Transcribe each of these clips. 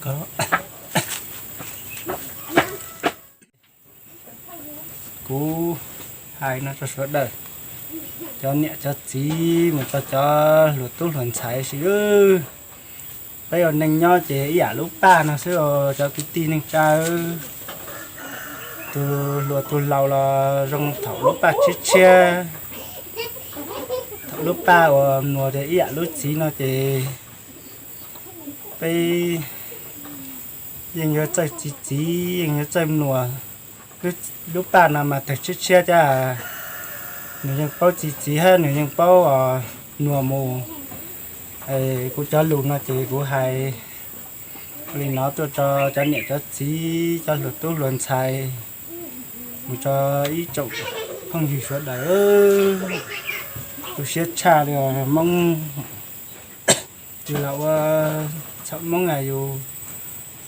Kuv hais no rau sawv daws, cov niam cov txiv mus rau cov hluas tub hluas ntxhais xwb. Peb ua neej nyob ces ib yam lub paj no xwb os cov kwv tij neej tsa. Tus hluas tus laus los zoo thaum lub paj tshiab tshiab, thaum lub paj uas mluas ces ib yam lub txiv no ces peb yeej yuav txawj txi txiv, yeej yuav txawj mluas. Lub paj no mas tawg tshiab tshiab thiab, nws yeej paub txi txiv thiab nws yeej paub mluas mus. Kuv cov lus no ces kuv hais li no tuaj rau cov niam cov txiv, cov hluas tub hluas ntxhais, mus rau ib tsoom phooj ywg sawv daws. Tu siab tshaj li Hmoob, yus los ua txhaum Hmoob es yus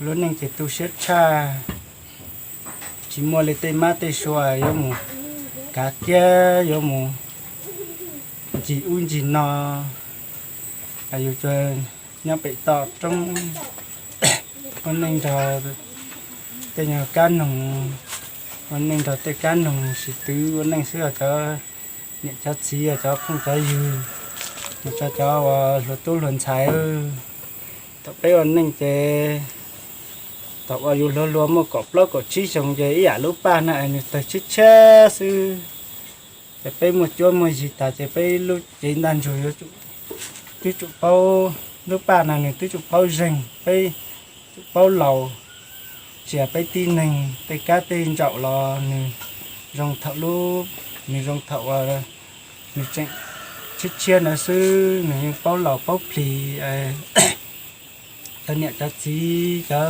lub neej ces tu siab tshaj, tsis muaj li tej mab tej sua yuav mus kav kiab, yuav mus ncig ub ncig no. Yus tsuas nyob pem toj roob ua neej nrog tej nyuag kab noog, ua neej nrog tej kab noog sis twv ua neej xwb os cov niam cov txiv, cov phooj cov ywg, mus rau cov uas hluas tub hluas ntxhais. Thaum peb ua neej ces thaum uas yus hluas hluas muaj kaum plaub kaum tsib xyoo ces ib yam lub paj no es nws tawg tshiab tshiab xwb. Ces peb muaj cuab muaj yig tas ces peb lub cev ntaj ntsug yuav tsum, twb tsum paub, lub paj no nws twb tsum paub zeeg, peb tsum paub laus, tsis yog peb tib neeg tej kab tej ntsaum los nws zoo thaum lub, nws zoo thaum uas nws tseem tshiab tshiab ntawd xwb, nws yeej paub laus paub plig. Cov niam cov txiv, cov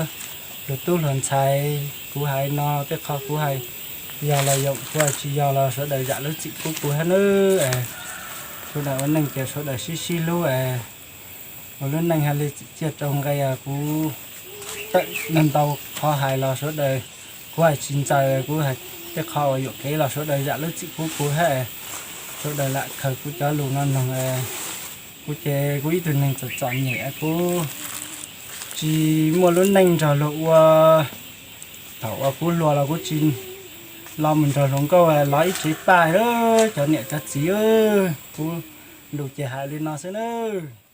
hluas tub hluas ntxhais, kuv hais no tej qho kuv hais yog los yoom, kuv hais tsis yog los sawv daws zam lub txim pub kuv thiab nawb. Sawv daws ua neej ces sawv daws sib sib hlub es ua lub neej hais li txim txiaj rau nqe. Kuv tawm ntau ntau qhov hais los sawv daws, kuv hais tsis ntxaws, kuv hais tej qho uas yuam kev los sawv daws zam lub txim pub kuv thiab. Sawv daws lam khaws kuv cov lus no noog. Kuv ces kuv ib tug neeg txom txom nyem, kuv tsis muaj lub neej nrog luag ua. Thaum uas kuv hluas los kuv tsis los mus nrog hluas nkauj los ib tsev paj, cov niam cov txiv. Kuv lus ces hais li no xwb nawb.